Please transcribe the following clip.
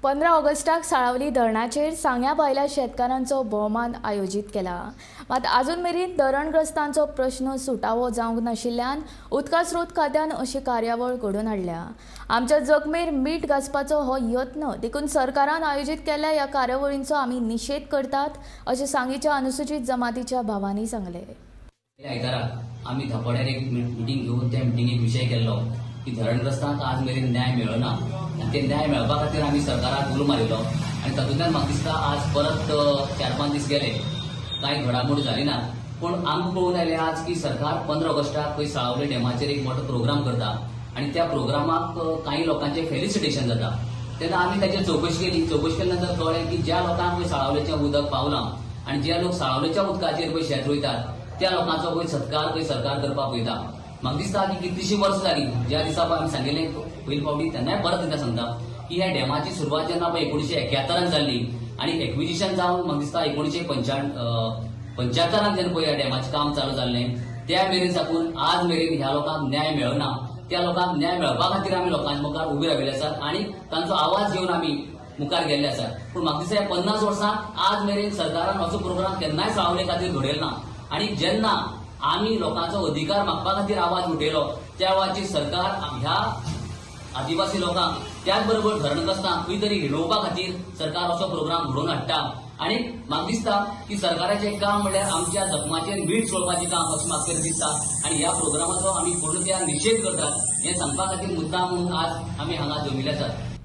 15 ऑगस्टाक साळावली धरणाचेर सांग्या भायल्या शेतकारांचो भोवमान आयोजीत केला. मात अजून मेरेन धरणग्रस्तांचो प्रश्न सुटावो जावंक नाशिल्ल्यान उदका स्रोत खात्यान अशी कार्यावळ घडोवन हाडल्या. आमच्या जखमेर मीठ घासपाचो हो यत्न देखून सरकारान आयोजीत केल्ल्या ह्या कार्यावळींचो आमी निशेध करतात अशें सांगेच्या अनुसूचित जमातीच्या भावांनी सांगलें. आयतारा आमी धापोड्यार एक मिटींग घेवन त्या मिटिंगेक विशय केल्लो की धरणग्रस्तांक आज मेरेन न्याय मेळना आनी ते न्याय मेळपा खातीर आमी सरकाराक उलो मारिल्लो आनी तातूंतल्यान म्हाका दिसता आज परत 4-5 दीस गेले, कांय घडामोडी जाली ना. पूण आमकां कळून आयलें आज की सरकार 15 ऑगस्टाक पळय साळावली डॅमाचेर एक मोठो प्रोग्राम करता आनी त्या प्रोग्रामाक कांय लोकांचें फेलिसिटेशन जाता. तेन्ना आमी ताचेर चवकशी केली. चवकशी केल्या नंतर कळ्ळें की ज्या लोकांक पळय साळावलेचें उदक पावलां आनी जे लोक साळावलेच्या उदकाचेर पळय शेत रोयतात त्या लोकांचो पळय सत्कार पळय सरकार करपाक पळयता. म्हाका दिसता की कितलीशीं वर्सां जालीं, ज्या दिसा पळय आमी सांगिल्लें पयले फावटी तेन्नाय परत एकदां सांगता की ह्या डॅमाची सुरवात जेन्ना पळय 1971 जाल्ली आनी एक्विजिशन जावन म्हाका दिसता 1975 जेन्ना पळय ह्या डॅमाचें काम चालू जाल्लें त्या मेरेन साकून आज मेरेन ह्या लोकांक न्याय मेळना. त्या लोकांक न्याय मेळपा खातीर आमी लोकांच्या मुखार उबे राविल्ले आसात आनी तांचो आवाज घेवन आमी मुखार गेल्ले आसात. पूण म्हाका दिसता ह्या 50 वर्सांत आज मेरेन सरकारान असो प्रोग्राम केन्नाय साळावले खातीर घडयलो ना आनी जेन्ना आमी लोकांचो अधिकार मागपा खातीर आवाज उठयलो त्या वेळाची सरकार ह्या आदिवासी लोकांक त्याच बरोबर धरणग्रस्तांक खंय तरी हिणोवपा खातीर सरकार असो प्रोग्राम घडोवन हाडटा आनी म्हाका दिसता की सरकाराचें काम म्हणल्यार आमच्या जखमाचेर मीठ चोळपाचें काम अशें म्हाका तरी दिसता आनी ह्या प्रोग्रामाचो आमी पूर्णतया निशेध करतात हें सांगपा खातीर मुद्दाम म्हणून आज आमी हांगा जमिल्ले आसात.